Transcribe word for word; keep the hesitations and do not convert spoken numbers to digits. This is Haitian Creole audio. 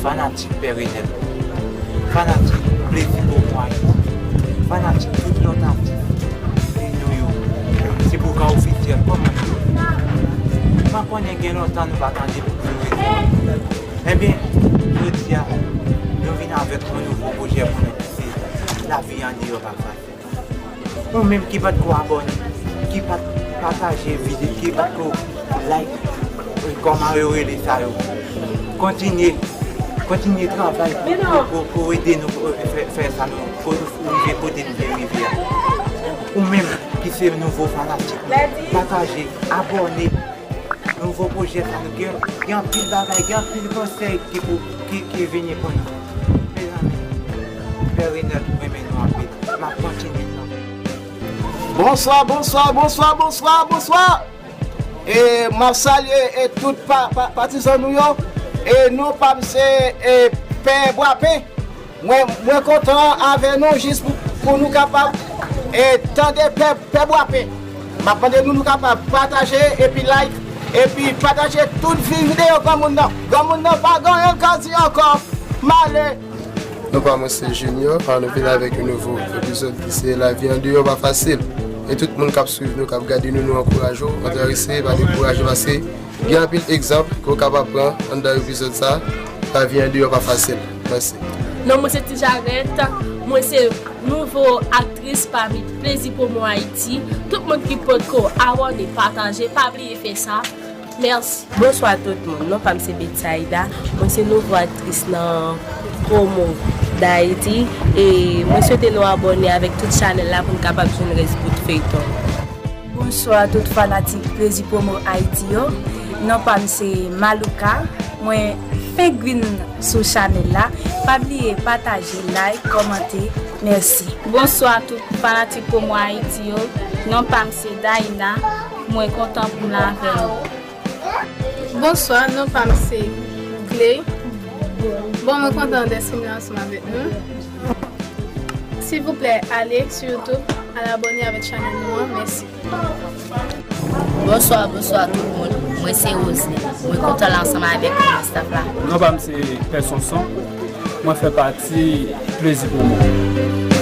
Fanatik Pè Renèl, fanatik Plezi Pwomo Ayiti, fanatik tout lòt atis nou yo, se pou ka ofisyèl kòman nou ye. Mwen konnen gen lontan nou pa tande pou rezo. Ebyen, jodi a, nou vin avèk yon nouvo pwojè pou nou ki se Lavi Andeyò Pa Fasil. Ou menm ki pa t ko abòne, ki pa t pataje videyo, ki pa t ko like, kòman yo rele sa yo. Kontinye, kontinye travay pou, pou, pou, pou ede nou, pou fè, fè sa nou, pou nou rive kote nou vle rive a. Ou menm ki se nouvo fanatik nou, pataje, abòne. Nouvo pwojè sa nou gen, gen anpil bagay, gen anpil konsèy ki pou, ki, ki vini pou nou. Mezanmi, Pè Renèl renmen nou anpil. M ap kontinye kanpe. Bonswa, bonswa, bonswa, bonswa, bonswa. E m ap salye e tout pa, pa, patizan nou yo. E non pa m se e Pè Bwapen. Mwen, mwen kontan avè nou jis pou, pou nou kapab e tande Pè, Pè Bwapen. M ap mande nou, nou kapab pataje epi like, epi pataje tout vi-, videyo granmoun nan. Granmoun nan pa gen anyen l ka di ankò. M ale. Non pa mwen se Junior, an nou vin avèk yon nouvo epizòd ki se Lavi Andeyò Pa Fasil. E tout moun k ap swiv nou, k ap gade nou, nou ankouraje w, antrese, pa dekouraje, paske gen anpil egzanp ke w kapab pran anndan epizòd sa, Lavi Andeyò Pa Fasil. Mèsi. Non, mwen se Ti Jarèt, mwen se nouvo aktris pami Plezi Pwomo Ayiti. Tout moun ki potko abòne, pataje, pa bliye fè sa. Mèsi. Bonswa tout moun, non pa m se Betsaida, mwen se nouvo aktris nan Pwomo Dayiti e mwen swete nou abòne avèk tout chanèl la pou n kapab jwenn rès bout feyton. Bonswa tout fanatik Plezi Pwomo Ayiti yo. Non pa m se Malouka. Mwen fenk vin sou chanèl la. Pa bliye pataje, like, kòmante. Mèsi. Bonswa tout fanatik Pwomo Ayiti yo. Non pa m se Daïna. Mwen kontan pou m la avè nou. Bonswa, non pa m se Clay. Bon, mwen kontan dèske m la ansanm avèk nou. Silvouplè, ale sou YouTube, al abòne avèk chanèl nou an. Mèsi. Bonswa, bonswa tout moun. Mwen se Roseline. Mwen kontan la ansanm avèk nou, staff la. Non pa m se Pè Sonson. Mwen fè pati Plezi Pwomo.